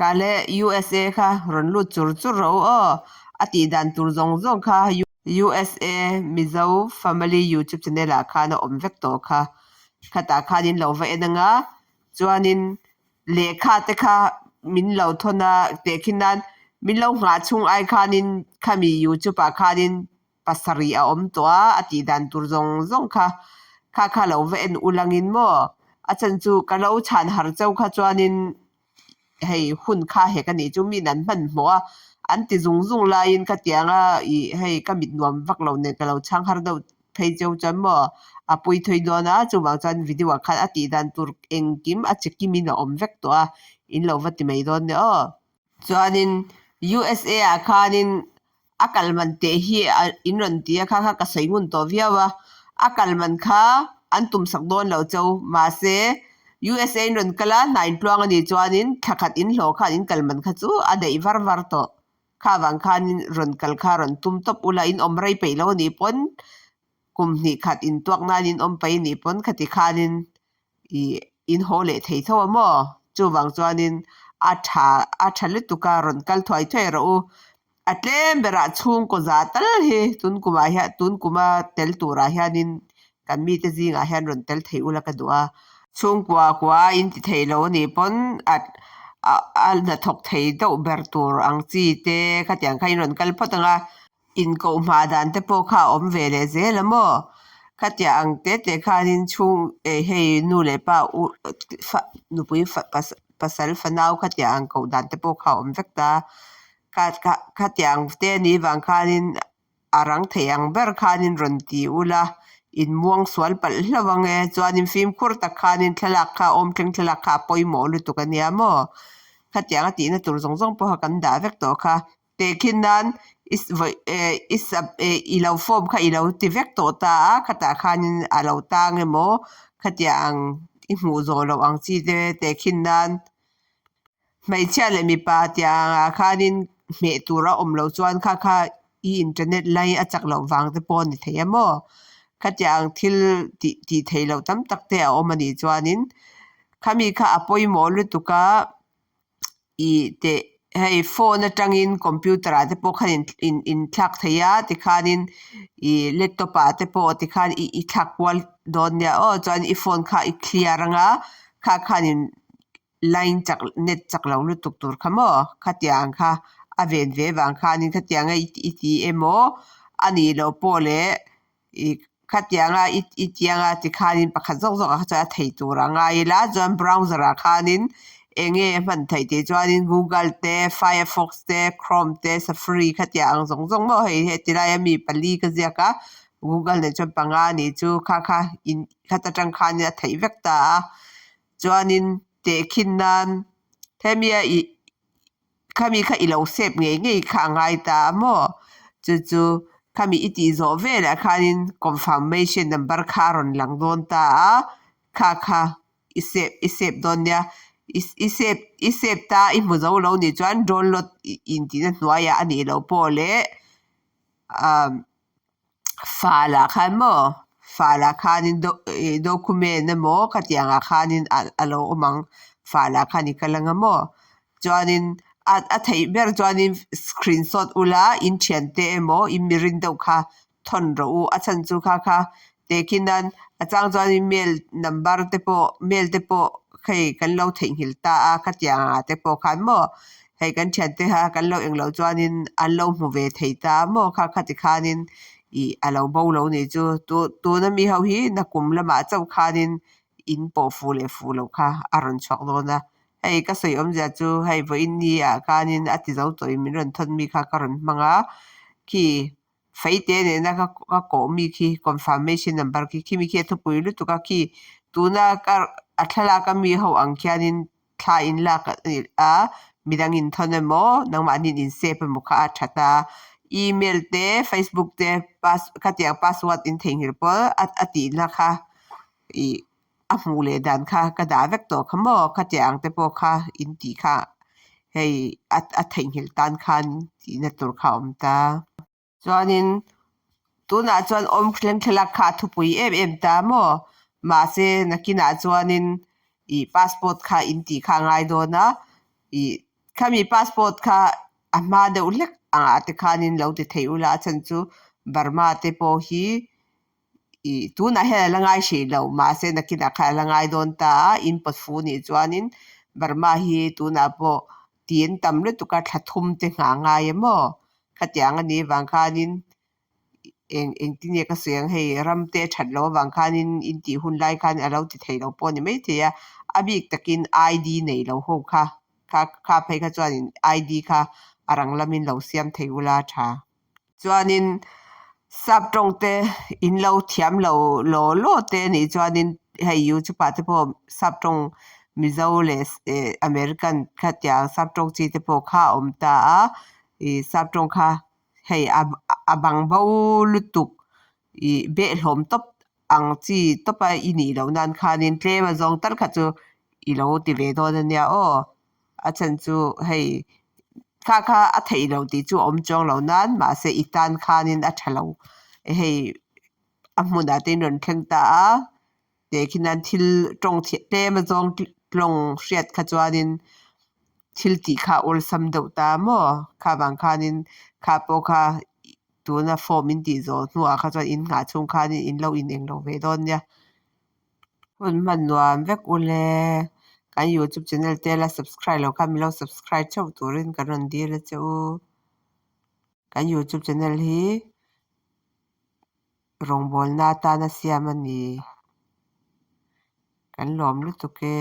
Ka le USA kha rawn lut chur chur ro aw, a tih dan tur zawng zawng kha USA Mizo Family YouTube channel ah khan a awm vek tawh kha. Khatah khan in lo va en anga chuanin lehkha te kha min lo thawn a tehkhin nan min lo nghah chhung ai khanin khami YouTube ah khanin pasarih a awm tawh a, a tih dan tur zawng zawng kha kha kha lo va en ulangin maw a chhan chu ka lo chhan har chauh kha chuanin hei hun kha hek a nih chu min an hmanhmawh a, an ti zung zung laiin ka tiang a ih hei ka mit nuam vak lo nen ka lo chhang har deuh phei cheu chuan maw a pui thui dawn a, chuvang chuan video ah khan a tih dan tur engkim a chi kimin a awm vek tawh a, in lo va ti mai dawn nia aw. Chuanin USA ah khanin a kal man teh hi in rawn ti a, kha kha ka sawi ngun tawh viau a, a kal man kha an tum sak dawn lo cheu mahse USA in rawn kal a, hna in tluang a nih chuanin thla khat in hlawh khan in kal man kha chu a daih var var tawh. Kha vang khanin rawn kal kha rawn tum tawp ula in awm rei peih lo a nih pawn kum hnih khat in tuak nan in awm peih a nih pawn khati khanin ih in haw leh thei tho a maw? Chuvang chuanin a tha a tha lutuk a rawn kal thuai thuai rawh u. A tlem berah chhungkaw za tal hi tun kumah hian tun kuma tel turah hianin kan mite zingah hian rawn tel thei ula ka duh a. Chhungkua kua in ti thei lo anih pawn a a hnathawk thei deuh ber tur ang chi te khatiang kha in rawn kal phawt ang a. Inkoh hma dan te pawh kha a awm ve leh zel a maw? Khatiah ang te te khanin chhung eh hei nu leh pa u fa nupui fa pasal fanau khatiah ang koh dan te pawh kha a awm vek ta. Kha kha khatiah ang te anih vang khanin a rang thei ang ber khanin rawn ti ula inmuang sual palh hlauh ang e. Chuanin fimkhur tak khanin thlalak kha awm thleng thlalak kha a pawimawh lutuk a nia maw? Khatiang a tihna tur zawng zawng pawha kan dah vek tawh kha. Tehkhin nan i vawi eh i sub eh i lo form kha i lo ti vek tawh ta a, khatah khanin a lo tang emaw khatiang ang i hmuh zawh loh ang chi te tehkhin nan hmeichhia leh mipa tiang ah khanin hmeh tur a awm loh chuan kha kha i internet lai a chak loh vang te pawh a ni thei a maw khatiang thil tih tih theih loh tam tak te a awm a nih chuanin khami kha a pawimawh lutuk a. Ih teh hei phone atangin computer ah te pawh khan in in in thlak thei a tikhanin ih laptop ah te pawh tikhan i i thlak kual dawn nia aw chuan i phone kha i clear anga kha khanin line chak net chak lo lutuk tur kha maw khatiang kha a ven ve vang khanin khatianga i ti emaw a nih loh pawh leh Ih khatianga i i tianga tikhanin pakhat zawk zawkah kha chuan a thei tur a ngai ila chuan browser ah khanin eng nge a hman theih tih chuanin google te firefox te chrome te safari khatiang ang zawng zawng maw hei heti laia mi pali ka ziak a google nen chuan panga a nih chu kha kha in khat atang khanin a theih vek ta a chuanin tehkhin nan hemi a ih. Khami kha i lo sep ngei ngei kha a ngai ta a maw? Chu chu khami i tih zawh velah khanin confirmation number kha a rawn lang dawn ta a, kha kha i sep i sep dawn nia. I i sep i sep ta i hmu zo lo nih chuan download intihna hnuaiah a nih loh pawh leh ah Fal ah khan maw fal ah khanin do ih document emaw khatiang ah khanin a lo awm ang fal ah khan i kal anga maw chuanin a a theih ber chuanin screenshot ula in thiante emaw in mi rin deuh kha thawn rawh u a chhan chu kha kha tehkhin nan a chang chuanin mail number te pawh mail te pawh hei kan lo theihnghilh ta a khatiang ah te pawh khan maw hei kan thiante kha kan lo englo chuanin an lo hmu ve thei ta maw kha khati khanin ih a lo bo lo nih chu tu tuna mi ho hi nakum lamah chauh khanin in pawh fuh leh fuh loh kha a rawn chhuak dawn a hei ka sawi awmzia chu hei vawiin ni ah khanin a ti zo tawh in min rawn thawn mi kha ka rawn hmang a khi Feite nena ka ka kawh mi khi confirmation number khi khimi khi a thupui lutuk a khi tuna ka a thlalak a mi ho ang khianin thla in lak a midang in thawn emaw nangmahni in insep emaw kha a tha ta email te facebook te pass khatiang password in theihnghilh pawh a a tihna kha ih a hmuh leh dan kha ka dah vek tawh kha maw khatiang te pawh kha in tih kha hei a a theihnghilh tan khan tihna tur kha a awm ta. Chuanin tunah chuan awm thleng thlalak kha a thupui em em ta maw mahse nakinah chuanin ih passport kha in tih kha a ngai dawn a ih. Khami passport kha a hma deuh hlek angah te khanin lo ti thei ula a chhan chu Burma te pawh hi ih tunah hian a la ngai hrih lo mahse nakinah khan a la ngai dawn ta a in pawt fu nih chuanin Burma hi tunah pawh tin tam lutuk a thla thum te nghah ngai em aw khatiang a nih vang khanin eng engtin nge ka sawi ang hei ram te a that loh avang khanin in tih hun lai khan a lo ti thei lo pawh a ni maithei a a bik takin I_D nei lo ho kha kha kha phei kha chuanin I_D kha a rang lamin lo siam thei ula a tha. Chuanin sap tawng te in lo thiam lo law law te a nih chuanin hei youtube ah te pawh sap tawng mizo leh eh american khatiang sap tawng chi te pawh kha a awm ta a ih sap tawng kha hei a a bang bo lutuk ih behhlawm tawp ang chi tawpa i nih loh nan khanin tlem a zawng tal kha chu i lo ti ve dawn a nia aw a chhan chu hei kha kha a theih loh tih chu a awm chuang lo nan mahse i tan khanin a tha lo hei a hmunah te in rawn thleng ta a. Teh khi nan thil tawng thiah tlem a zawng tlawng hriat kha chuanin thil tih kha a awlsam deuh ta maw? Kha vang khanin kha pawh kha tuna form in tih zawh hnuah kha chuan in nghah chhung khanin in lo in englo ve dawn nia. Hun hman nuam vek u le. Kan youtube channel te la subscribe loh khan min lo subscribe theuh turin kan rawn dil a che u. Kan youtube channel hi. Rawngbawlna atana siam a ni. Kan lawm lutuk e.